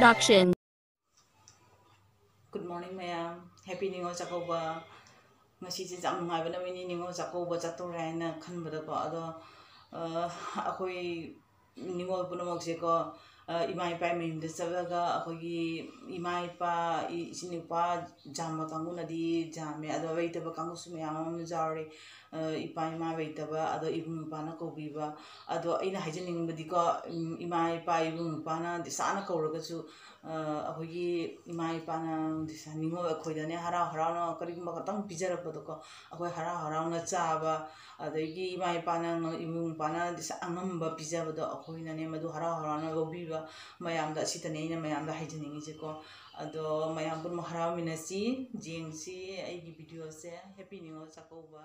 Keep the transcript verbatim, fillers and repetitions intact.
Production. Good morning ꯃꯌꯥꯝ, Happy Ningol Chakkouba. ꯉꯁꯤꯁꯦ ꯌꯥꯝ ꯅꯨꯡꯉꯥꯏꯕ ꯅꯨꯃꯤꯠꯅꯤ, ꯅꯤꯉꯣꯜ ꯆꯥꯛꯀꯧꯕ ꯆꯠꯇꯧꯔꯦ ꯍꯥꯏꯅ ꯈꯟꯕꯗꯀꯣ꯫ ꯑꯗꯣ ꯑ, ꯑꯩꯈꯣꯏ ꯅꯤꯉꯣꯜ ꯄꯨꯝꯅꯃꯛꯁꯦꯀꯣ, ꯑ, ꯏꯃꯥ ꯏꯄꯥ ꯃꯌꯨꯝꯗ ꯆꯠꯂꯒ ꯑꯩꯈꯣꯏꯒꯤ ꯏꯃꯥ ꯏꯄꯥ, ꯏ- ꯏꯆꯤꯟ ꯏꯄꯥ ꯌꯥꯝꯕ ꯀꯥꯡꯕꯨꯅꯗꯤ ꯌꯥꯝꯃꯦ, ꯑꯗꯣ ꯂꯩꯇꯕ ꯀꯥꯡꯕꯨꯁꯨ ꯃꯌꯥꯝ ꯑꯃ ꯌꯥꯎꯔꯤ꯫ ꯑ, ꯏꯄꯥ ꯏꯃꯥ ꯂꯩꯇꯕ, ꯑꯗꯣ ꯏꯕꯨꯡ ꯏꯄ꯭ꯋꯥꯅ ꯀꯧꯕꯤꯕ꯫ ꯑꯗꯣ ꯑꯩꯅ ꯍꯥꯏꯖꯅꯤꯡꯕꯗꯤꯀꯣ, ꯎꯝ, ꯏꯃꯥ ꯏꯄꯥ ꯏꯕꯨꯡ ꯏꯄ꯭ꯋꯥꯅ ꯗꯤꯁꯥꯅ ꯀꯧꯔꯒꯁꯨ, ꯑ, ꯑꯩꯈꯣꯏꯒꯤ ꯏꯃꯥ ꯏꯄꯥꯅ ꯗꯤꯁꯥ ꯅꯤꯉꯣꯜ ꯑꯩꯈꯣꯏꯗꯅꯦ ꯍꯔꯥꯎ ꯍꯔꯥꯎꯅ ꯀꯔꯤꯒꯨꯝꯕ ꯈꯛꯇꯪ ꯄꯤꯖꯔꯛꯄꯗꯣꯀꯣ, ꯑꯩꯈꯣꯏ ꯍꯔꯥꯎ ꯍꯔꯥꯎꯅ ꯆꯥꯕ, ꯑꯗꯒꯤ ꯏꯃꯥ ꯏꯄꯥꯅ ꯉ- ꯏꯕꯨꯡ ꯏꯄ꯭ꯋꯥꯅ ꯗꯤꯁꯥ ꯑꯉꯝꯕ ꯄꯤꯖꯕꯗꯣ ꯑꯩꯈꯣꯏꯅꯅꯦ ꯃꯗꯨ ꯍꯔꯥꯎ ꯍꯔꯥꯎꯅ ꯂꯧꯕꯤꯕ꯫ ꯃꯌꯥꯝꯗ ꯑꯁꯤꯇꯅꯦ ꯑꯩꯅ ꯃꯌꯥꯝꯗ ꯍꯥꯏꯖꯅꯤꯡꯉꯤꯁꯦꯀꯣ꯫ ꯑꯗꯣ ꯃꯌꯥꯝ ꯄꯨꯝꯅꯃꯛ ꯍꯔꯥꯎꯃꯤꯟꯅꯁꯤ, ꯌꯦꯡꯁꯤ ꯑꯩꯒꯤ videoꯁꯦ꯫ Happy ꯅꯤꯉꯣꯜ ꯆꯥꯛꯀꯧꯕ꯫